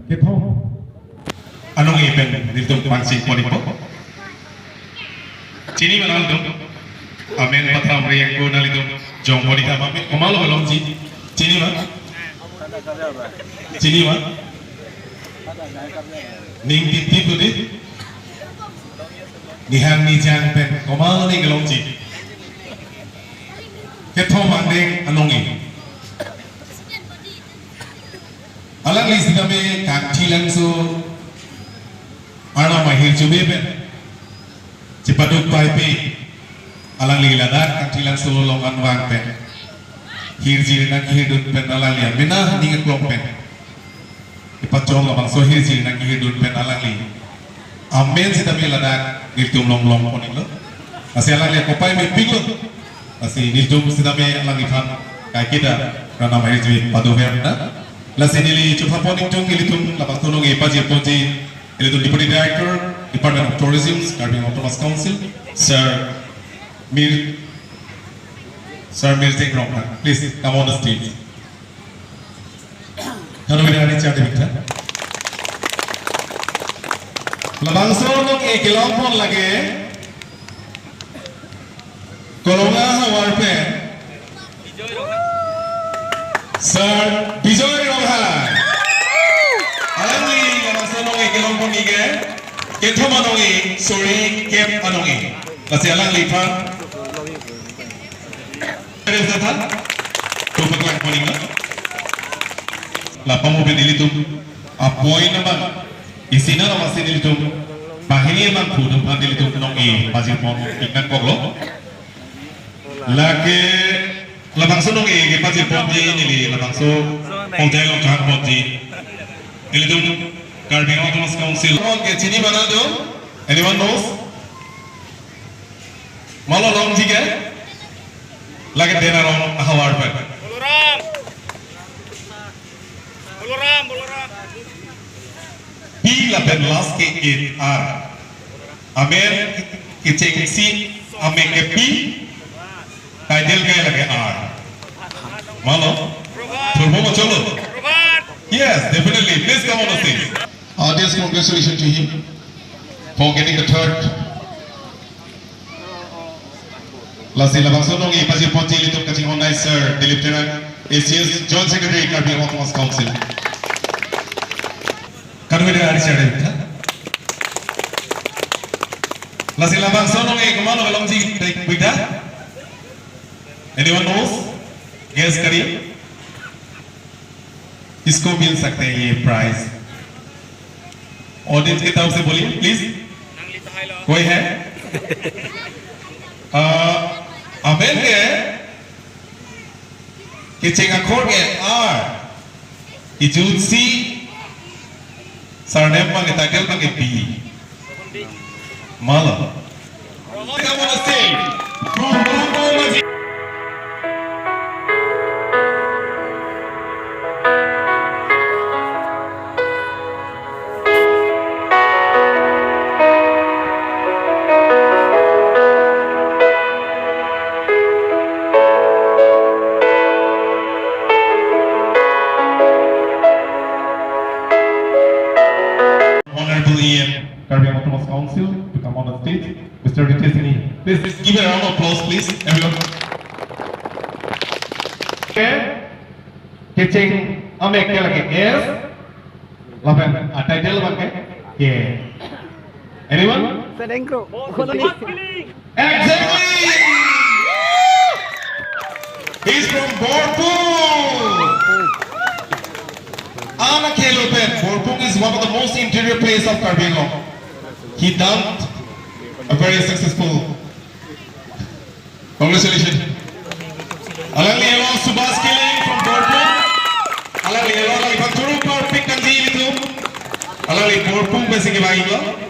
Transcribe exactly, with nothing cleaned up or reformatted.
Kethom anong-e pen nelitum pangcheng pon-ikpo. Chini ma nanglitum? Amen pathamri ako nanglitum. Jong pon-ik tha ma, amen komatlo kelongji? Chini ma? Chini ma? Ning titi pudi. Nihang nijang pen komatlo ning kelongji? Kethom angdeng anong-e. Alangli sitame Kangthilangso Arnam ahirjume pen chepaduk paipe, alangli ladak Kangthilangso along anvang pen hirjir nangkehirdun pen alangli amena ning aklong pen kepachong labangso hirjir nangkehirdun pen alangli amen sitame ladak nelitum along long pon-iklo. Lasi alangli akopai mepiklo. Lasi nelitum sitame alangliphan kaiketa Arnam ahirjume padover na. Lasi neli chotha pon-ik tung ilitum labangso anong-e pajir ponji ilitum Deputy Director, Department of Tourism, Karbi Anglong Autonomous Council, Sir Mir, Sir Mirjeng Ronghang. Please come on the stage. Kanu bida ani char de bikta. Labangso anong-e kelong pon lake Kolonga havar pen Sir Bijoy Ronghang. Alangli labangso anong-e kelong pon-ik ke, kethom anong-e, suri kep anong-e. Lasi alangliphan. Ada sa tha? Tupak lang pon-iklo. Lapu mo pen ilitum apoi na bang. Isi na nama si nelitum banghini abangphu atum aphan nelitum anong-e pajir pon-ik nangkoklo. Lake labangso anong-e kepajir ponji neli labangso ongtai along chehang ponji nelitum Karbi Anglong Autonomous Council. Mon ke chini ma nanglitum? Anyone knows? Malo longji ke? Lake Dena Rong ahavar pen. Boloram. Boloram, Boloram. P lapen last ke R. Amen kechengsi amen ke P. Title ke lake R. Malo? Thurbo ma cholo? Yes, definitely. Please come on the stage. Heartiest congratulations to him for getting the third. Lasi labangso anong-e pajir ponji ilitum kachinghon nai Sir Dilip Terang, A C S Joint Secretary, Karbi Anglong Autonomous Council. Kanu bida ani char de bikta. Lasi labangso anong-e komatlo kelongji de bikta? Anyone knows? Guess kariye? किसको मिल सकते हैं ये prize? Audience की तरफ से बोलिए प्लीज। कोई है? अ, amen ke kecheng akhor ke R, kejutsi surname abang ke, title abang ke P. Malo. Come on the stage. From Bangkok, Honorable E M, Karbi Anglong Autonomous Council, to come on the stage. Mister Ritesh Enghi. Please give a round of applause, please, everyone. Okay. Kecheng amek ke lake S. Lapen a title abang ke K. Anyone? Sedengkro. Exactly. He's from Borpung. Ana khelo pen, Borpung is one of the most interior place of Karbi Anglong. He done a very successful. Congratulations. Alangli along Subhas Killing from Borpung. Alangli along lagi panturu parpik nangji ilitum. Alangli Borpung pensi kevang-iklo.